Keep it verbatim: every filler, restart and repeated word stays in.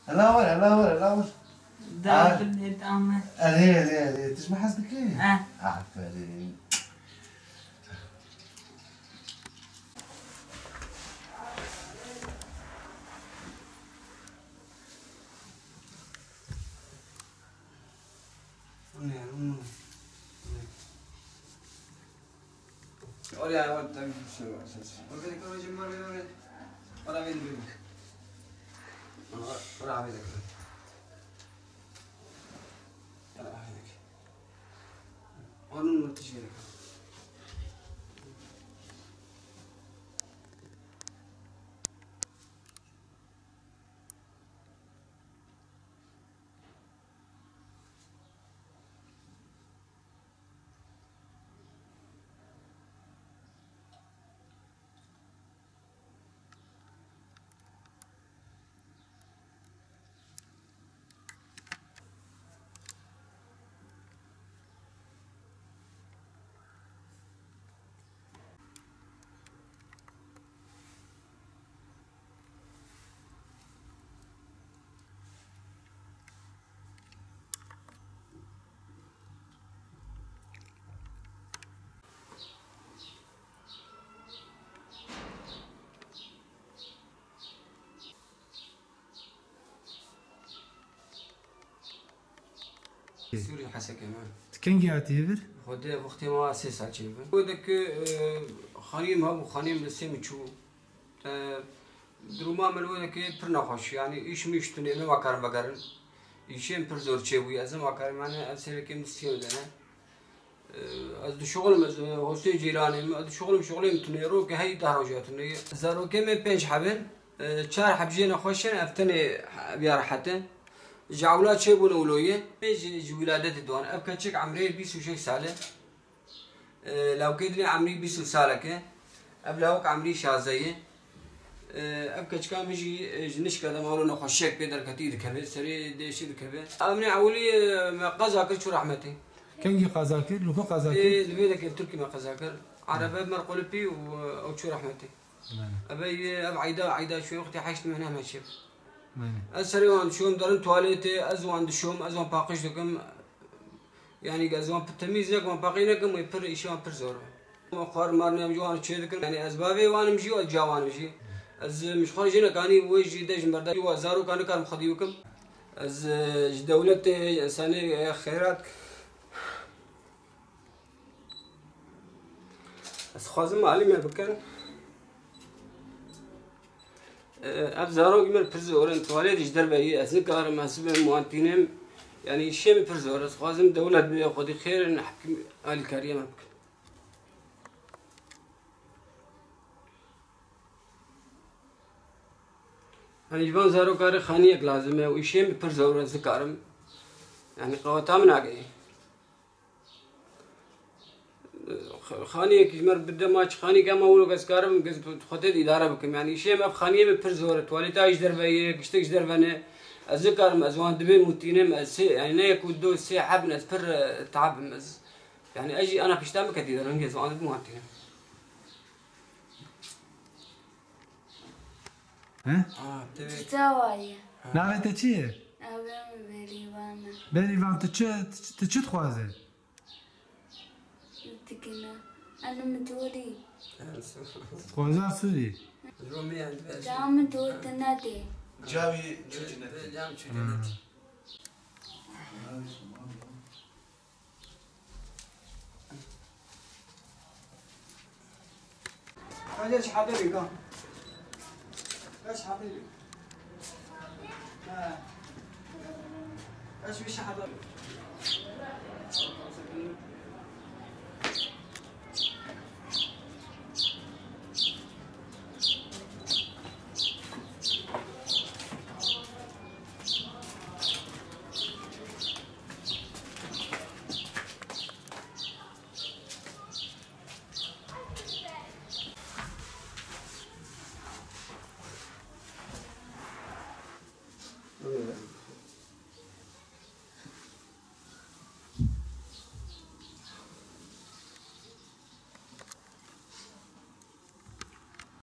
Hela were, hela were, hela were. Dar Ah. bin et ame. Erê, erê, erê. Tu ji min hez dikî? Eh. Aferîn. Oraya bak, tabii bir şey var. Orada bir şey var. Orada bir şey var. Orada bir şey var. Orada bir şey var. Onun müthiş gerek. Sûrî Hesekê me. Tu kengî hatî vir? Xwedê wextê me sê sal çêbû. Wê de ku, e, xanîm hebû, xanîm li sê min çû. E, duruma min wê de ku pir nexweş, yanî îş miş tune, me vakarin vegerin. Îşê min pir zor çêbûye, ez nivakarim, yanî ev serê ke min siyê dene. Ez dişuxulim, ez, e, Hosê Cîlanê me, ez dişuxulim, şuxulê min tune, rokê hey deh roja tune. Zarokê me pênc heb in, e, çar heb jê nexweş in, ev tenê ev ya rehet e. Ji ewla çêbûne wilo ye. Pênc ji, ji wîladetê diwan. Ev keçik emrê bîst û şeş sal e. E, lawkê dinê emrî bîst û salek e. Ev lawik emrî şazdeh ye. E, ev keçika min jî, e, ji nişka de mawlo nexweşiyek pê derketî dikeve, serê dêşî dikeve. Emrê ewilî, e, me qeza kir çû rehmetê. Kengî qeza kir? Li ku qeza kir? Ê, li vê dekê Tirkî me qeza kir. Erebe mer qulipî û, e, ew çû rehmetê. Belê. Eve yê, ev eyda, eyda çû wextê heşt mehne me çêb. Belê. Ez serê wan dişom, derin tuwaletê, ez wan dişom, ez wan paqij dikim. Yanî ez wan pir temîz nekim, wan paqij nekim, wê pir, îşê wan pir zor e. Wan xwar mar ne, em ji wan çê dikin. Yanî ez bavê wan im jî, ez ca wan im jî. Ez, e, min ji xwe re jê nekanî, wê jî de ji min berda, wa zaroka nikarim xwedî bikim. Ez, e, ji dewletê, însanê, e, xêrat. Ez dixwazim alî me bikin. Ev zarokî me pir zor in, tuwalet ji derve yî, ez nikarim, ez bim wan tînim. Yanî îşê min pir zor e. Ez dixwazim dewlet bê xwedî xêr in, hikîm alîkariyê me bikin. Yanî ji van zaroka re xaniyek lazim e û îşê min pir zor e, ez nikarim. Yanî qeweta min nagihê. Xaniyek ji me re bide, ma çi xaniyek hema wilo ez karim, ez xwedê îdare bikim. Yanî îşê me, ev xaniyê me pir zor e. Tuwaleta ji derve ye, giştek ji derve ne. Ez nikarim, ez wan dibêm û tînim, ez sê, yanî ne yek û du, sê heb in, ez pir, e, teab im ez. Yanî ez jî ana pişta min ketî derim, ez wan dibêm wan tînim. He? Aa, tevê. Çawa ye? Navê te çi ye? Navê min Berîvan e. Berîvan, tu çi, tu çi dixwazî? Dikine. Ene min dorî. Dixwaza Sûrî. Romî, yani, Ca min dor dinedê. Cavî çi cinetî? Cam çi cinetî? Hadi geç, hadi bir kan. Geç, hadi bir. Ha. Geç, bir şey, hadi.